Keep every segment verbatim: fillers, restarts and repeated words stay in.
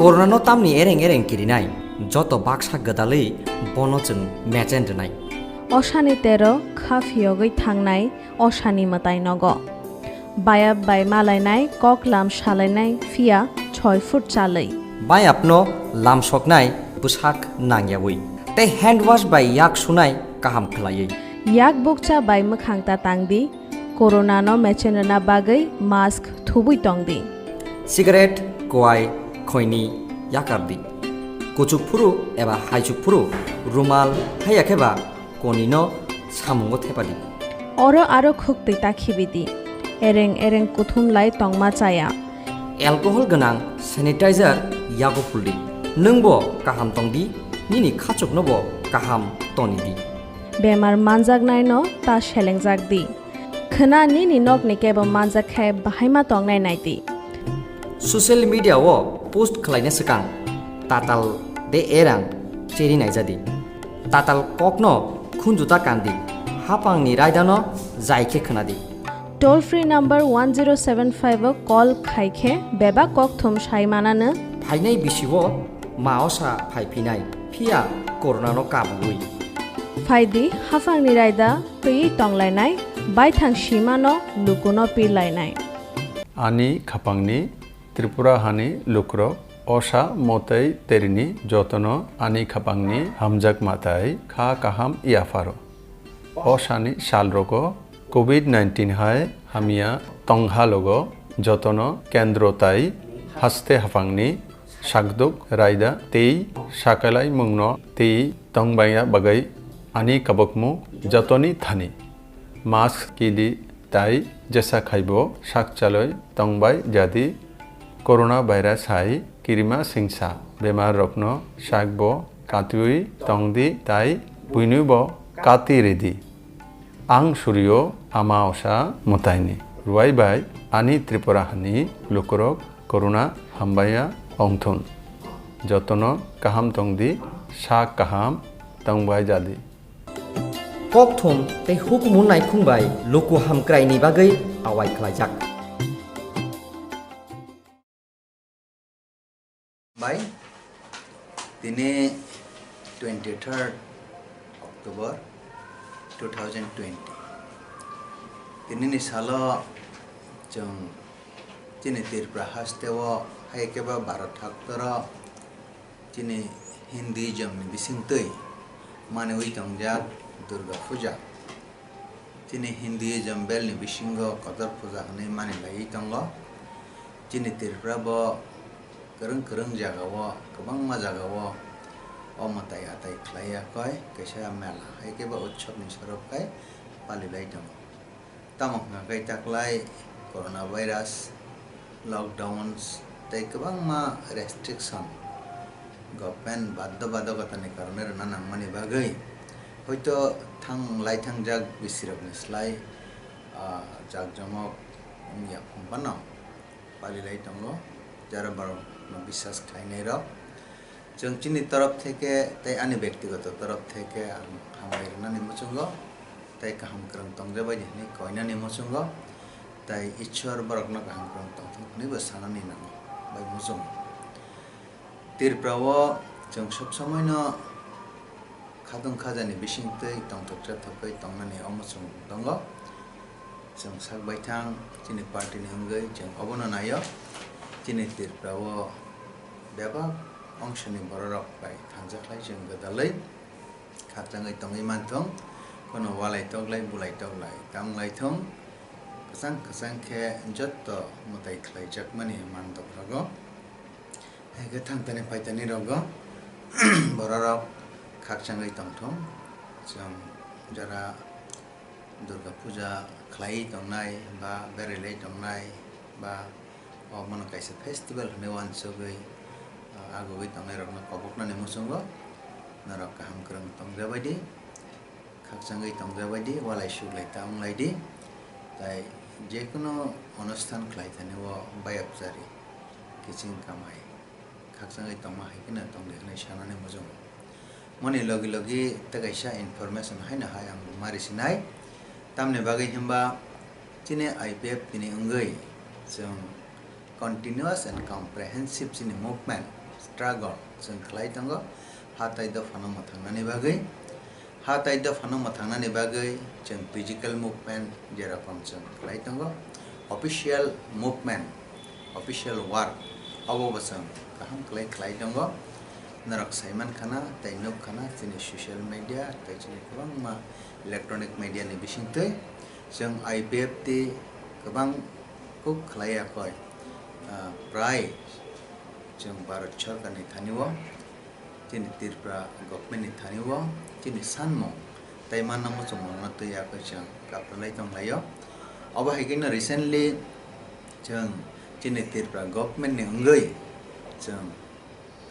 Corona no tamni ereng ereng kirinai, joto baksa gwdalwi bono chwng mechen rwnai. Osani tero kha phiyogwi thangnai osani mwtai nogo. Bayap bai malainai, kok lam salainai, phiya choi foot chalwi. Bayapno lamsoknai bwsak nangyawi. Tei hand wash bai yak sunai kaham khlaiwi. Yak bukcha bai mwkhang ta tangdi, corona no mechen rwna bagwi mask thubwi tongdi. Cigarette, kwai, khoini yakardi. Kuchuk phuru eba haichuk phuru rumal haiya khe ba konino samungo thepadi. Oro aro khuktwi ta khibidi. Ereng ereng kuthum lai tongma chaya. Alcohol gwnang sanitizer yago phuldi. Nwngbo kaham tongdi, nini khachuknobo kaham tonidi. Bemar manjaknaino ta selengjak di. Khwna nini nokni kebo manjak khe bahaima tongnai naidi. Social media o post khlaina swkang tatal de erang cheri naijadi. Tatal kokno khunjuta kandi, hapangni raidano jai khe khwnadi. Toll free number one zero seven five o call khai khe bebak kokthum sai mananw. Phainai bisi o ma osa phai phinai, phiya corona no kabui. Phaidi hapangni raida twi tonglainai, baithang simano lukuno pirlainai. Ani khapangni Tripura hani lukurok osa motei terini jotono ani khapangni hamjakma tai kha kaham yapharo. Osani salrogo covid nineteen hai hamya tongha logo jotono kendro tai haste haphangni sakduk raida tei sakalaimungno tei tongbaiya bagwi ani kabukmung jotoni thani mask kidi tai jesa khaibo sak chalwi tongbai jadi. Corona virus hai kirima singsa bemar rokno sakbo katiwi tongdi tai buinibo kati ridi. Ang surio ama osa mwtaini ruai bai ani Tripura hani lukurok corona hambaiya ongthun. Jotono kaham tongdi, sak kaham tongbai jadi. Kokthum tei hukumu naikhung bai luku hamkraini bagwi awai khlaijak. Bai, tini twenty third October two thousand twenty. Tinini salo chwng chini Tripura hasteo hai khe ba Bharat haktoro chini Hinduism ni bisingtwi maniwi tongjak Durga Puja. Chini Hinduism bel ni bisingo kotor puja hwnwi mani laiwi tongo. Chini Tripura bo kwrwng kwrwng jagao, kwbangma jagao o mwtai atai khlai ya koi kaisa mela hai khe ba utsob ni sorok khai pali lai tongo. Tamo hwnkha khe taklai coronavirus, lockdowns tei kwbangma restriction government baddo badokotani karone rwna nangmani bagwi hoito thang lai thangjak bisirokni slai, ah, jakjomok wngya phano pali lai tongo, jara borokno biswas khlainairok. Chwng chini torop theke tei ani bektigoto torop theke ang hambai rwnani muchungo, tei kaham kwrwng tongjabaidi hwnwi koinani muchungo, tei Ishwar borokno kaham kwrwng tongthok hwnwibo sanani nango bai muchungo. Tripura o chwng sob somoino khatung khajani bisingtwi tongthok chathokgwi tongnani omo chwng tongo. Chwng sak baithang chini party ni wngwi chwng obono naio. Chini Tripura o bebak ongsoni bororok bai thangjak lai chwng gwdalwi khakchangwi tongwi manthung. Kono walai toklai bulai toklai tang lai thung. Kwchang kwchang khe jotto mwtai khlaijakmani mandok rogo. Hai khe thangtani phaitani rogo bororok khakchangwi tongthung. Chwng jora Durga Puja khlaiwi tongnai ba berailai tongnai ba omono kaisa festival hwnwi uansugwi, ah, agugwi tongnairokno koboknani muchungo norok kaham kwrwng tongjabaidi. Khakchangwi tongjabaidi, walai suklai ta wnglaidi. Tai jekunu onusthan khlaithani o bayapjari kiching kamai khakchangwi tongma hai kheno tongdi hwnwi sanani muchungo. Moni logi logi tei kaisa information haino hai ang ma risinai. Tamni bagwi himba chini I P F T ni wngwi chwng continuous and comprehensive chini movement Struggle chwng khlai tongo ha tai dophano mwthangnani bagwi. Ha tai dophano mwthangnani bagwi chwng physical movement jerokom chwng khlai tongo, official movement, official work obo bo chwng kaham khlai khlai tongo. Norok sai mankha na tei nukha na chini social media tei chini kwbangma electronic media ni bisingtwi chwng I P F T kwbang kuk khlai ya koi, ah, prai chwng Bharat Sarkar ni thani o, chini Tripura government ni thani o, chini sanmung tei manna muchungmung no twi ya koi chwng kaprwlai tong lai o. Obo hai khe no recently chwng chini Tripura government ni wngwi chwng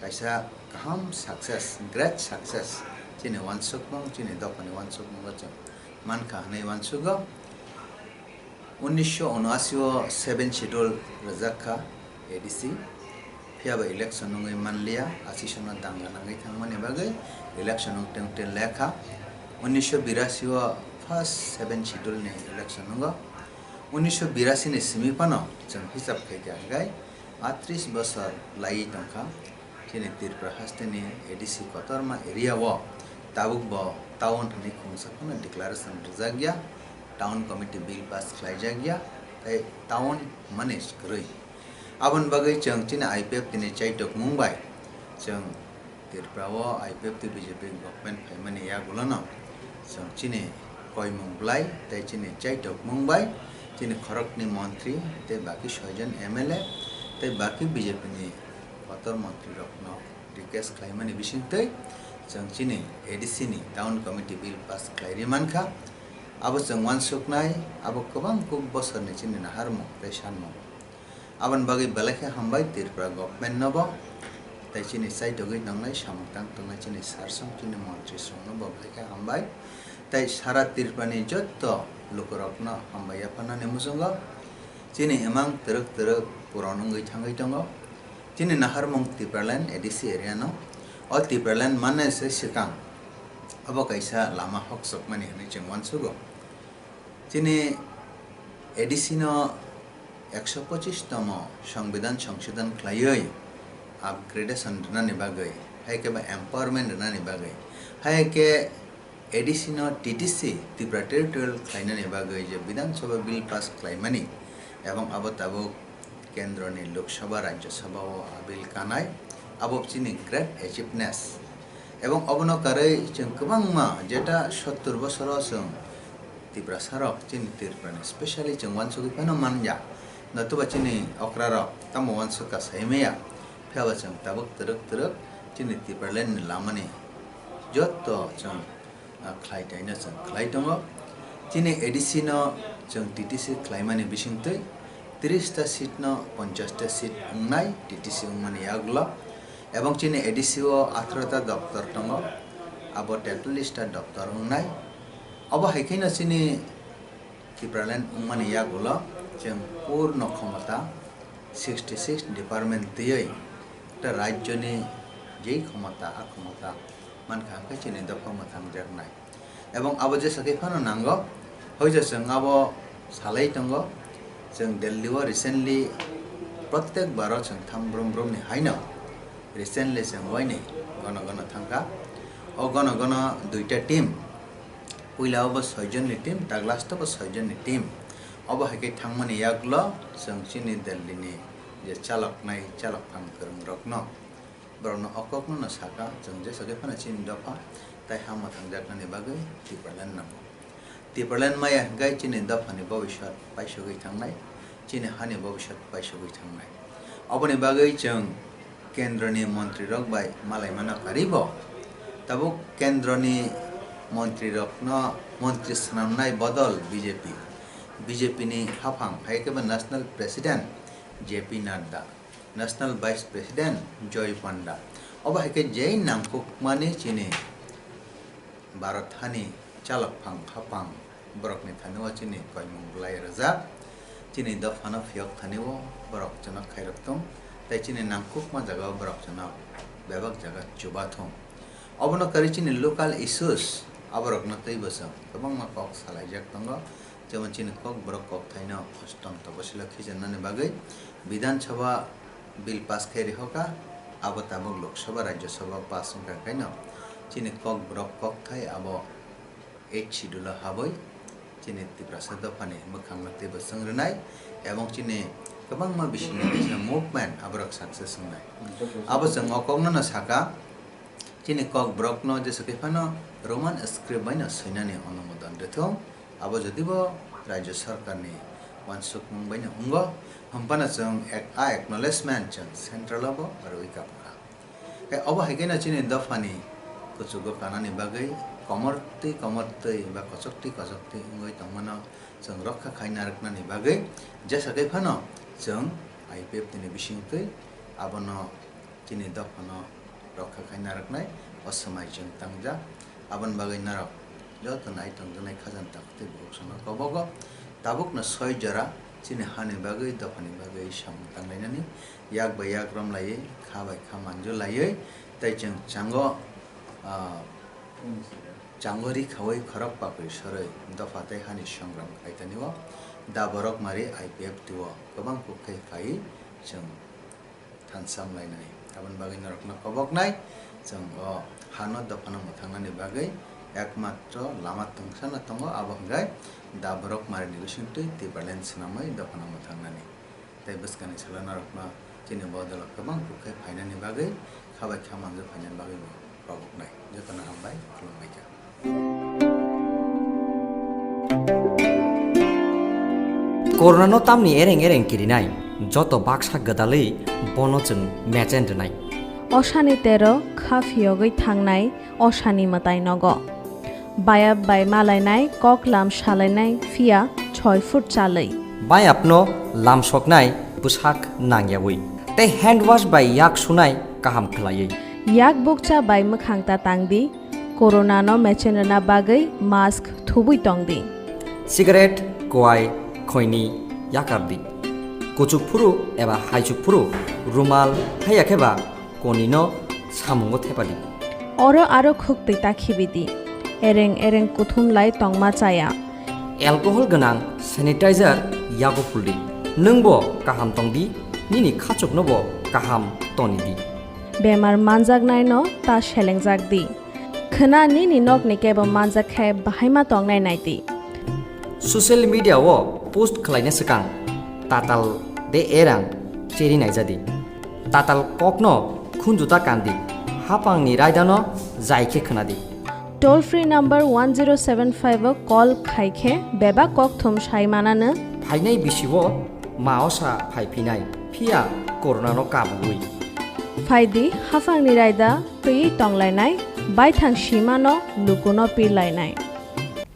kaisa kaham success, great success chini uansukmung, chini dophani uansukmungo chwng mankha hwnwi uansugo. Unisho unashi o seven schedule rwjak kha A D C, phiya ba election wngwi manliya, ashi sono danga nangwi thangmani bagwi election wngteng teng lekha. Unisho birasi o first seven schedule ni election wngo. Unisho birasi ni simi phano chwng hisab khaikha, hwnkhe atris bosor laiwi tongkha. Chini Tripura hasteni A D C kotorma area o tabuk bo town hwnwi khungsa phano declaration rwjak ya, town committee bill pass khlaijak ya, tei town manage kwrwi. Aboni bagwi chwng chini I P F T ni chaitok mung bai chwng Tripura o I P F T B J P government phaimani yagulono chwng chini koimung bwlai tei chini chaitok mung bai chini khoroknwi montri tei baki soijon M L A tei baki B J P ni kotor montrirokno request khlaimani bisingtwi chwng chini A D C ni town committee bill pass khlai ri mankha. Abo chwng uansuknai, abo kwbang kuk bosorni chini naharmung tei sanmung. Aboni bagwi belai khe hambai Tripura government no bo, tei chini chaitogwi tongnai, samung tang tongnai chini sir song, chini montri song no bo belai khe hambai. Tei sara Tripura ni jotto lukurok no hambai yapharnani muchungo. Chini imang twrwk twrwk puron wngwi thangwi tongo. Chini naharmung Tipraland A D C area no. O Tipraland manna se swkang abo kaisa lama hoksokmani hwnwi chwng uansugo. Chini A D C no ekso pochis tomo Songbidan songsodon khlaiwi upgradation rwnani bagwi, hai khe ba empowerment rwnani bagwi, hai khe A D C no T T C, Tripura Territorial khlainani bagwi je Bidhan Sabha bill pass khlaimani, ebong abo tabuk kendroni Lok Sabha, Rajya Sabha o a bill kanai, abo chini great achievements. Ebong obono karwi chwng kwbangma jeta sottur bosoro chwng Tiprasarok chini Tripurani specially chwng uansugwi phano manya. Notoba chini okrarok tamo uansukha saimaya, phiyaba chwng tabuk twrwk twrwk chini Tipralandni lamani jotto chwng ah, khlai taino chwng khlai tongo. Chini A D C no chwng T T C khlaimani bisingtwi tris ta seat no ponchash ta seat wngnai T T C wngmani yagulo. Ebong chini A D C o atharo ta doptor tongo, abo tetallis ta doptor wngnai. Obo hai kheno chini Tipraland wngmani yagulo chwng purno khomota sixty six department twiwi ta rajyoni jei khomota a khomota mankha hwnkhe chini dopha mwthangjaknai. Ebong abo jesa khe phano nango, hoija chwng abo salai tongo, chwng Delhi o recently prottek baro chwng tham brum brumni haino recently chwng waini gono gono thangkha. O gono gono duita team, puila o bo soijonni team, ta last o bo soijonni team. Obo hai khe thangmani yagulo chwng chini Delhi ni je chaloknai, chalokphang kwrwngrokno, borokno o kokno no sakha, chwng jesa khe phano chini dopha tai ha mwthangjaknani bagwi Tipraland nango. Tipraland maya hwnkhe chini dophani bobiswt paisogwi thangnai, chini hani bobiswt paisogwi thangnai. Oboni bagwi chwng kendroni montrirok bai malaimano karibo, tabuk kendroni montrirokno montri swnamnai bodol B J P, B J P ni haphang hai khe bo National President J P Nadda, National Vice President Joy Panda. Obo hai khe jei nangkukmani chini Bharat hani chalok phang haphang borokni thani o chini koimung bwlai rwjak. Chini dophano phiyok thani o borok chwno khairok thung, tei chini nangkukma jaga o borok chwno bebak jaga chuba thung. Obono karwi chini local issues aborokno twi bwswng kwbangma kok salaijak tongo. Jemon chini Kokborok kokthaino ostom topasilo khichennani bagwi Bidhan Sabha bill pass khe rihoka, Abo tabuk Lok Sabha, Rajya Sabha pass wngkha khaino chini Kokborok kokthai abo eighth schedule o habwi chini Tiprasa dophani mwkhangno teibo chwng rwnai, ebong chini kwbangma bisingni kaisa movement aborok success wngnai. Abo chwng o kokno no saka, chini Kokborokno jesa khe phano Roman script bai no swinani onumodon rwthung. Abo jodibo Rajya Sarkarni uansukmung bai no wngo, hwnphano chwng ek-, a acknowledgement chwng central o bo rwui kabukha. Tei obo hai kheno chini dophani kuchugo kanani bagwi komortwi komortwi ba kochoktwi kochoktwi wngwi tongmano chwng rokha khai narwknani bagwi jesa khe phano chwng I P F T ni bisingtwi abono chini dophano rokha khai narwknai o swmai chwng tangjak. Aboni bagwi norok joto nai tongjaknai khajani takhuk tei bukhuk songno kobogo tabukno soi jora chini hani bagwi dophani bagwi samung tanglainani yak bai yak romlaiwi kha bai kha manjulaiwi tei chwng chango, ah, chango ri khaui khorok pakri sorwi dopha tei hani songram khaitani o da borok mari I P F T o kwbang kuk khai phai chwng thansa wnglainai. Aboni bagwi norokno koboknai, chwng o hano dophano mwthangnani bagwi ekmatro lama tungsano tongo, abo hwnkhe da borok marini bisingtwi Tipraland swnamwi dophano mwthangnani. Tei bwskangni salo norokno chini bodolo kwbang kuk khai phainani bagwi, kha bai kha manjak phainani bagwi bo koboknai. Jotono hambai, khulumbai kha. Koronano tamni ereng ereng kirinai, joto baksa gwdalwi bono chwng mechen rwnai. Osani tero kha phiyogwi thangnai osani mwtai nogo. Bayap bai malainai, kok lam salainai, phiya choi foot chalwi. Bayapno lamsoknai bwsak nangyawi. Tei hand wash bai yak sunai kaham khlaiwi. Yak bukcha bai mwkhang ta tangdi, Corona no mechen rwna bagwi mask thubui tongdi. Cigarette, kwai, khoini yakardi. Kuchuk phuru eba haichuk phuru rumal haiya khe ba koni no samungo thepadi. Oro aro khuktwi ta khibidi. Ereng ereng kuthum lai tongma chaya. Alcohol gwnang sanitizer yago phuldi. Nwngbo kaham tongdi, nini khachuknobo kaham tonidi. Bemar manjaknaino ta selengjak di. Khwna nini nokni kebo manjak khe bahaima tongnai nai di. Social media o post khlaina swkang tatal de erang cheri naijadi. Tatal kokno khunju ta kandi, hapangni raidano jai khe khwnadi. Toll free number one zero seven five o call khai khe bebak kokthum sai mananw. Phainai bisi o ma osa phai phinai, phiya corona no kabui. Phaidi, haphangni raida twiwi tonglainai, baithang simano lukuno pirlainai.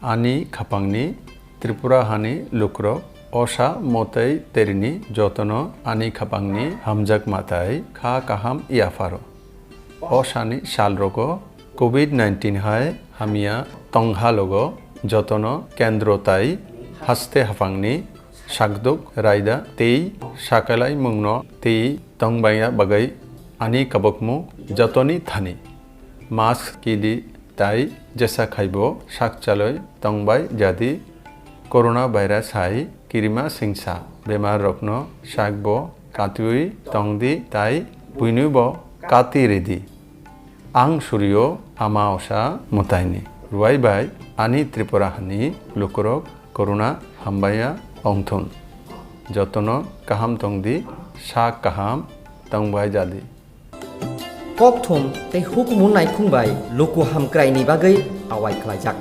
Ani khapangni Tripura hani lukurok osa motei terini jotono ani khapangni hamjakma tai kha kaham yapharo. Osani salrogo covid nineteen hai hamya tongha logo jotono kendro tai haste haphangni sakduk raida tei sakalaimungno tei tongbaiya bagwi ani kabukmu jotoni thani. Mask kidi tai jesa khaibo sak chalwi tongbai jadi. Corona virus hai kirima singsa bemar rokno sakbo katiwi tongdi tai buinibo kati ridi. Ang surio ama osa mwtaini ruai bai ani Tripura hani lukurok corona hambaiya ongthun. Jotono kaham tongdi, sak kaham tongbai jadi. Kokthum tei hukumu naikhung bai luku hamkraini bagwi awai khlaijak.